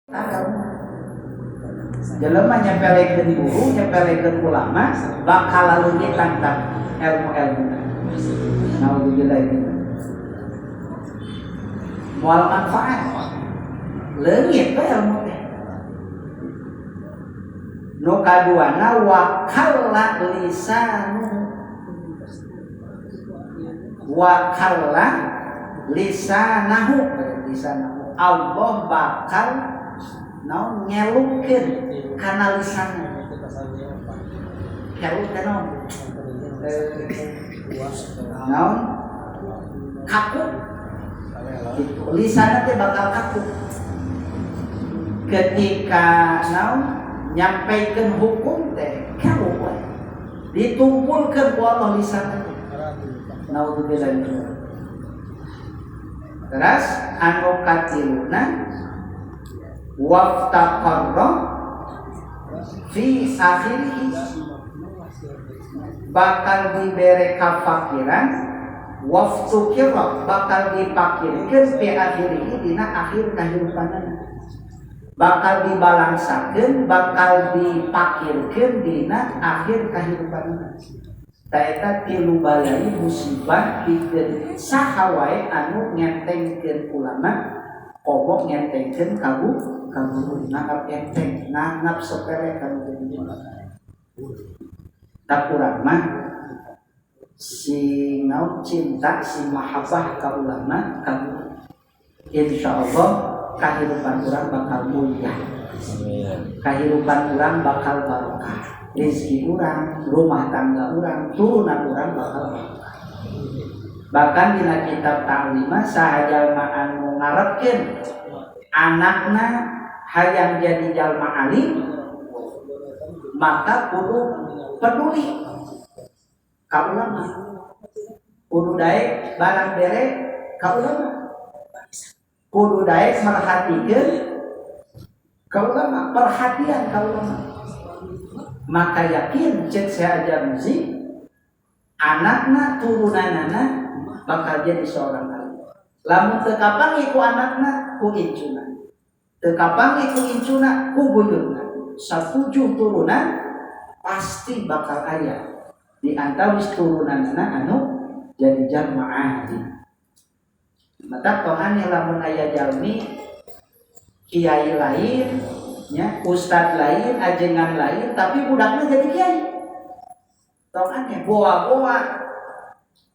Agama. Jelema nyepelekeun guru, nyepelekeun ulama, bakal leungit tah ilmu-ilmu. Naudzubillah min. Moal manfaat. Leungit we ilmu teh. Nu kaduana, wa kalla lisanu, wa kalla lisanahu, lisanahu Allah bakal naon, ngelukeun kana lisanna. Kelu teh naon? Naon, kaku gitu. Lisanna teh bakal kaku ketika naon, nyampaikan hukum teh kelu we, ditumpulkeun ku Allah lisanna teh. Naudzubillah min. Terus anu katiluna, waftaqarra fi akhirih, bakal dibere kafakiran, waftukirra, bakal dipakirkeun, fi akhirih, dina akhir kahirupanana, bakal dibalangsakeun, bakal dipakirkeun dina akhir kahirupanana. Eta tilu balai musibah pikeun saha wae anu ngentengkeun ulama, komo ngentengkeun ka guru, nganggap enteng, nganggap sepele ka jadi ulama. Tak urang mah sing naon, cinta, sing mahabbah ka ulama, ka guru, insyaallah kehidupan urang bakal mulia. Amin. Kehidupan urang bakal barokah, rezeki urang, rumah tangga urang, turunan urang bakal barokah. Bahkan dina kitab Ta'limah, saha jalma anu ngarepkeun anakna hayang jadi jalma alim, maka kudu peduli ka ulama, kudu daek barang bere ka ulama, kudu daek merhatikeun ka ulama, perhatian ka ulama, maka yakin cek saya Muzi, anakna, turunanana bakal jadi seorang alim. Lamun teu kapanggih ku anakna, ku incuna, teu kapanggih ku incuna, ku buyutna, satujuh turunan pasti bakal aya di antawis turunanana anu jadi jalma ahli. Maka tong aneh lamun aya jalmi kiai lain nya, ustad lain, ajengan lain, tapi budaknya jadi kiai. Tong aneh, boa-boa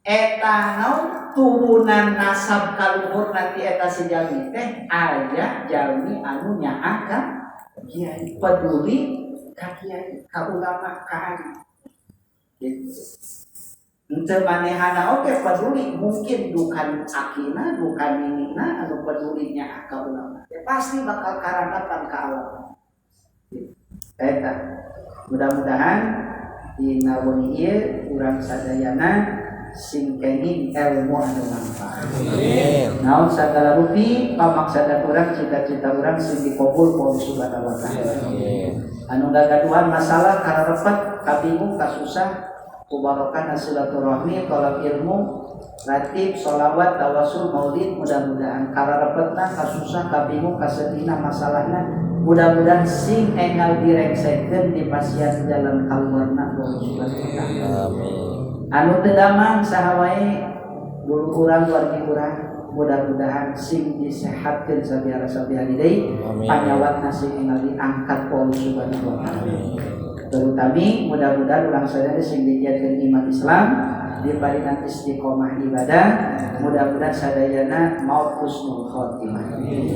eta naon, turunan nasab kaluhur nanti eta si jalmi teh aya jalmi anu nyaah ka kiai, peduli ka kiai, ka ulama, ka ahli gitu. Henteu manehana oge peduli, mungkin dukan akina, dukan ninina anu peduli nyaah ka ulama. Ya pasti bakal karandapan ka alam. Gitu. Eta. Mudah-mudahan dina wengi ieu urang sadayana sing kenging ilmu anu manfaat. Amin. Naon sagala rupi pamaksadan urang, cita-cita urang sing dikabul ku Allah Subhanahu wa Taala. Amin. Anu gagaduhan masalah, kararepet, kabingung, kasusah, ku barokah silaturahmi, tolak ilmu, ratib, sholawat, tawasul, maulid, mudah-mudahan kararepetna, kasusah, kabingung, kasedihna masalahna, mudah-mudahan sing enggal direngsekeun di pasian jalan kaluarna ku Allah Subhanahu wa Taala. Amin. Anu teu damang, saha wae dulu urang, wargi urang, mudah-mudahan sing disehatkeun sabiara sabiari deui. Amin. Panyawatna sing enggal diangkat ku Allah Subhanahu wa Taala. Amin. Terutami mudah-mudahan urang sadaya sing digiatkeun iman Islam, diparinan istiqomah ibadah, mudah-mudahan sadayana maut husnul khotimah. Amin.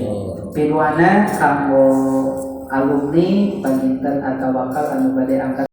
Piduana kanggo alumni panginten atau wakal anu bade angkat.